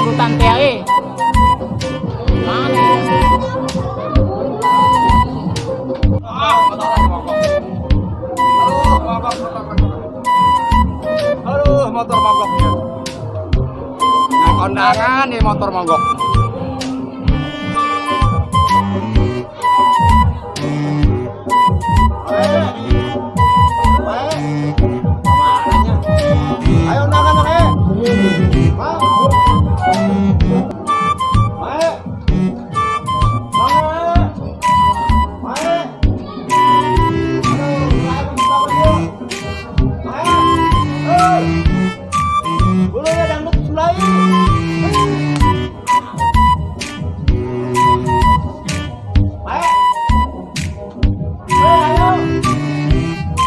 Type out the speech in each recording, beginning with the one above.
Turutan teh euy. Mana ya? Ah, motor mogok. Aduh, mogok motor mogok. Aduh, motor mogok ya. Naik kondangan nih motor mogok. Ayo undangan, Mae. Ma. Mae. Mae. Mae. Aduh, mae bisa berdua. Mae. Hei. Bulu ya dangdut sebelah. Mae. Hei, ayo. Mae, mae.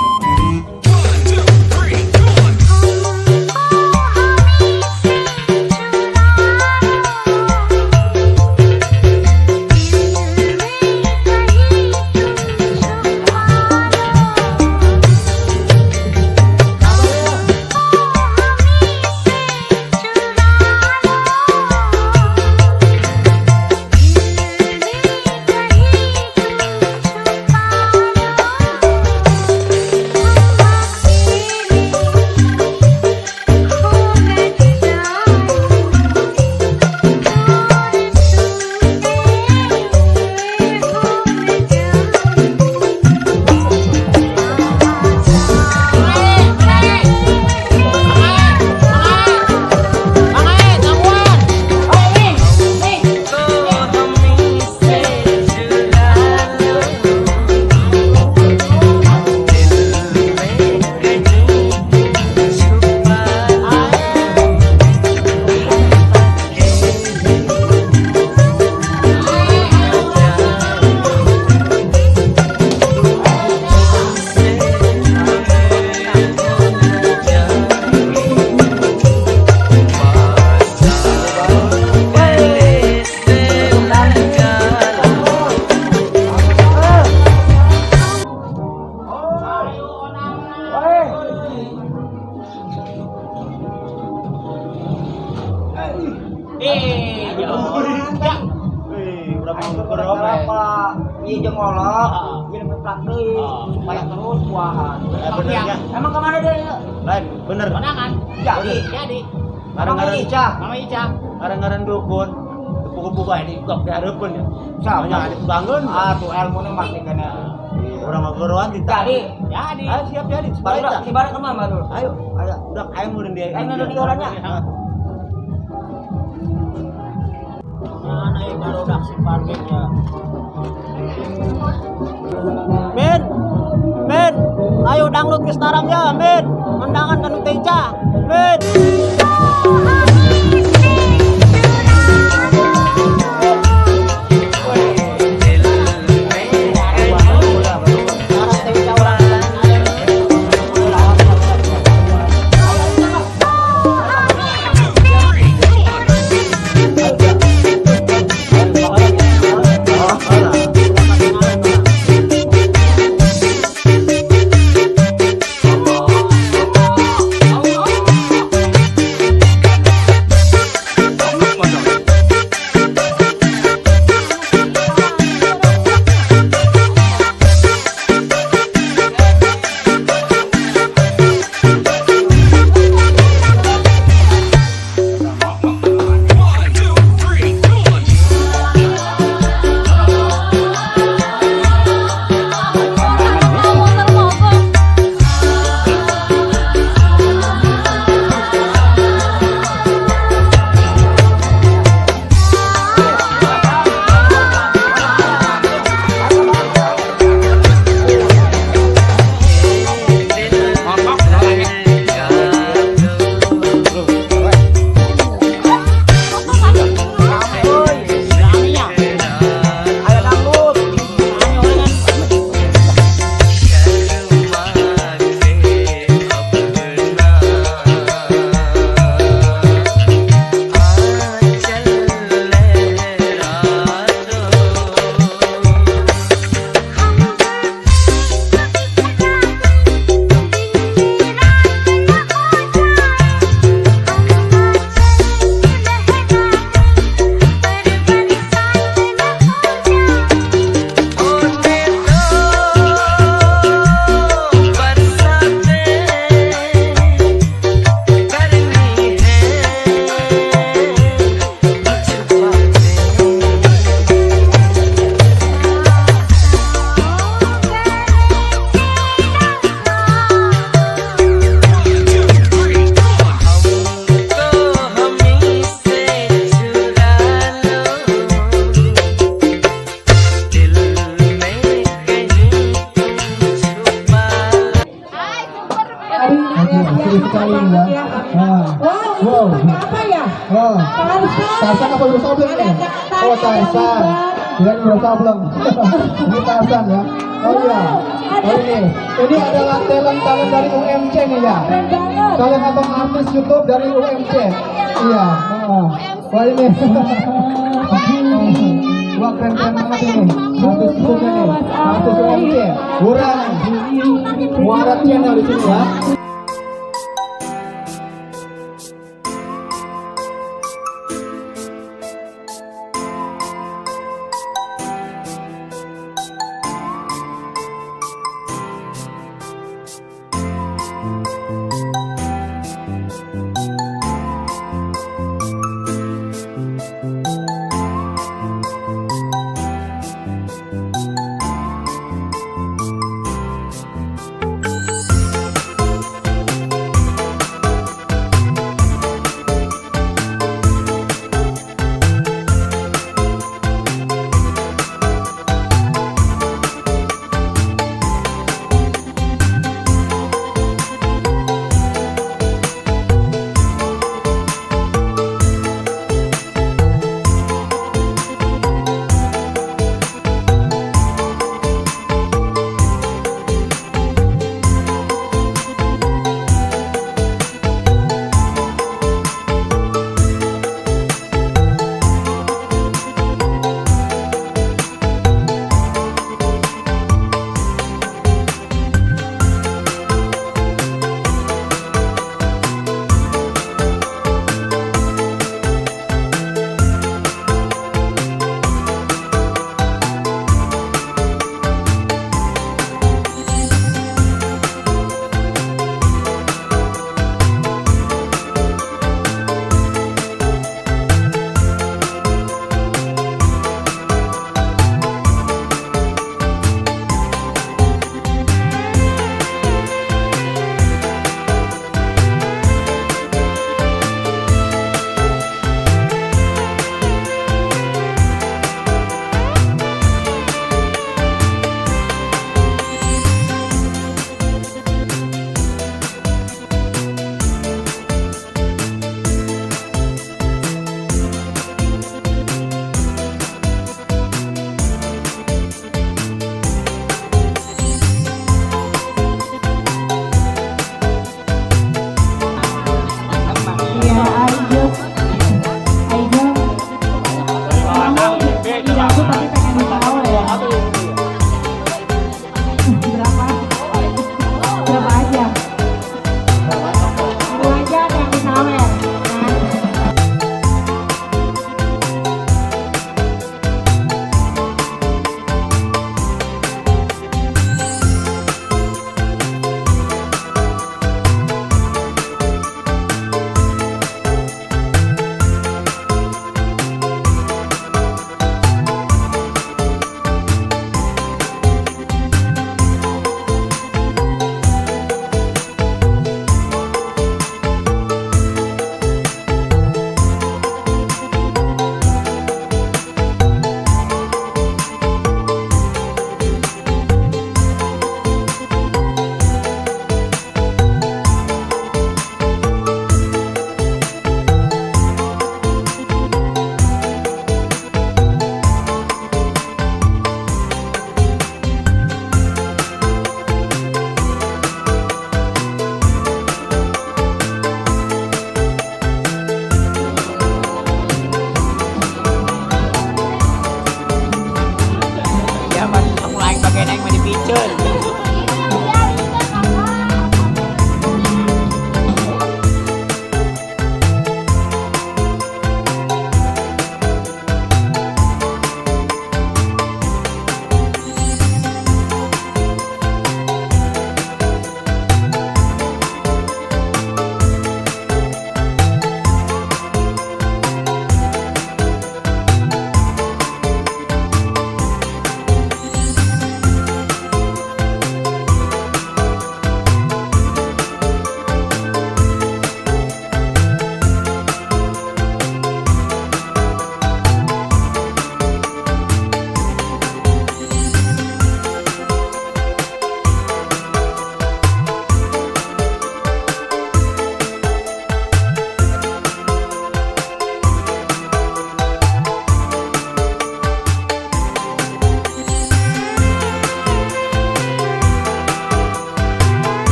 Mae, mae. Mae, gangguan. Oh, nih, nih. Eh, ya. Ya. Wih, udah mau berapa? Iya jeung ngolok, ieu nemplak deui supaya terus buahan. Eh, bener ya. Emang kemana dia? Lain, bener. Kondangan. Jadi, Jadi, Mama Ica. Mama Ica. Ngarang-ngarang dukun. Kupu-kupu bae di gok di hareupeun ya. Sama. Banyak ada bangun. Ah, tuh ilmu mah kena. Urang ngobrol kita. Jadi, Jadi. Ayo siap jadi. baru Baru si baru kemana baru? Ayo, ayo, udah ayo meureun dia. Ayo di orangnya. Mana ya baru si parkir ya. Men, men, ayo dangdut ke sekarang ya, men. Undangan kan Ica, men. Oh, oh, oh. Tarzan apa Wiro Sableng Ada nih? Kak Tanya Oh, Tarzan. Kirain Wiro Sableng. Ini Tarzan ya. Oh iya. Oh ini. Ini adalah talent-talent dari UMC nih ya. Keren banget. Talent atau artis YouTube dari UMC. Iya. Heeh. Wah ini. Wah keren-keren banget ini. Artis YouTube nih. Artis UMC. Urang. Muara Channel di sini ya. Iya, Aijo. Aijo. Kamu tidak aku tapi pengen ditawa ya. Berapa? Berapa aja? Dua aja ada yang disawer. Nah. Ya mas, aku lain pakai naik mandi picun.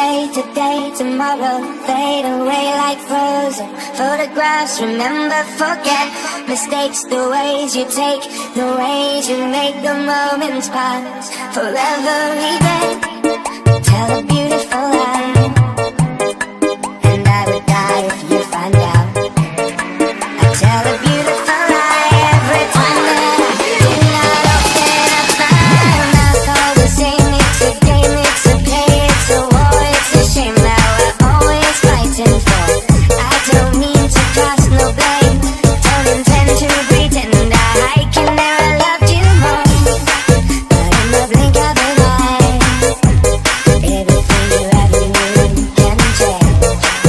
Yesterday, today, tomorrow, fade away like frozen photographs. Remember, forget mistakes, the ways you take, the ways you make the moments pass. Forever regret. Tell a beautiful lie, and I would die if you find out. I tell a beautiful lie every time that I do not open up my mouth. All the same, it's a game, it's a play, it's a war, it's a shame that we're always fighting for. I don't mean to cast no blame, don't intend to pretend I can never love you more. But in the blink of an eye, everything you ever knew can change.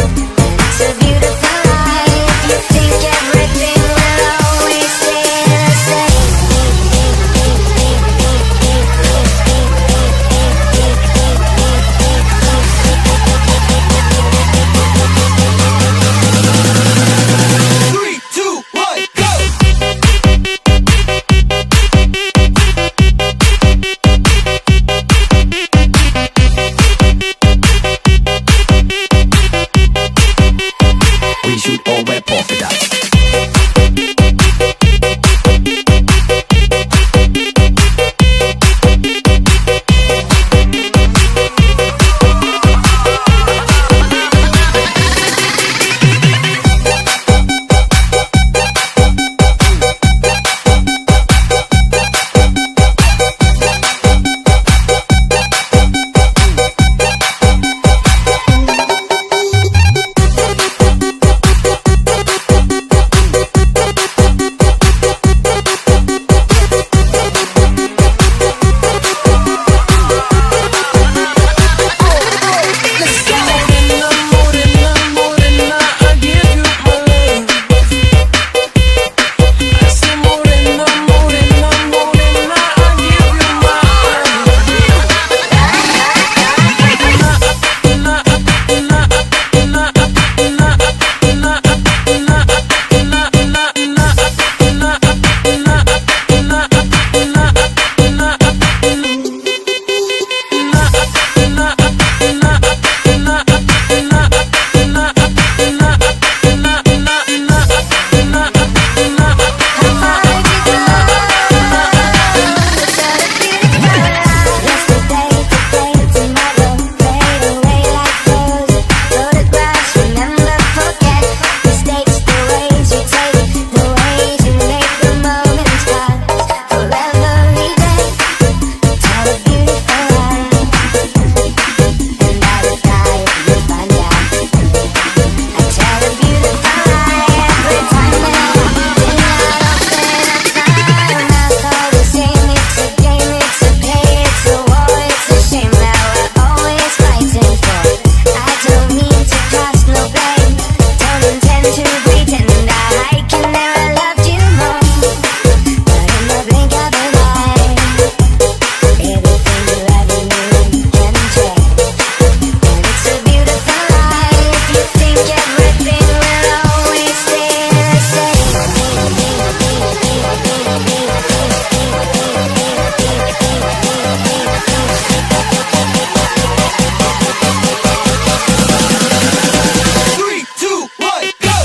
And it's a beautiful lie if you think everything will always stay the same. Three, two, one, go! We should all wear polka dots. Morena, morena, morena, I give you my love. I say morena, morena, morena, I give you my How far did you go? Tell a beautiful lie. Yesterday, today, tomorrow, fade away like frozen photographs. Remember, forget mistakes, the ways you take, the ways you make the moments pass. Forever regret. Tell a beautiful lie, and I would die if you find out. I tell a beautiful lie every time that I do not open up my mouth. All the same, it's a game, it's a play, it's a war, it's a shame that we're always fighting for. I don't mean to cast no blame, don't intend to pretend I can never love you more. But in the blink of an eye, everything you ever knew can change. And it's a beautiful lie if you think everything will always stay the same. Three, two, one, go!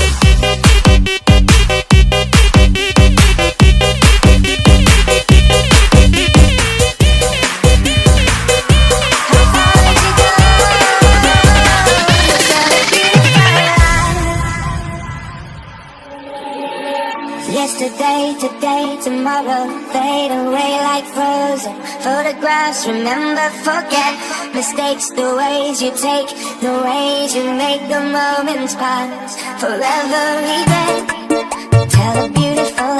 How far did you go? Tell a beautiful lie. Yesterday, today, tomorrow, fade away like frozen photographs. Remember, forget mistakes, the ways you take, the ways you make the moments pass. Forever regret. Tell a beautiful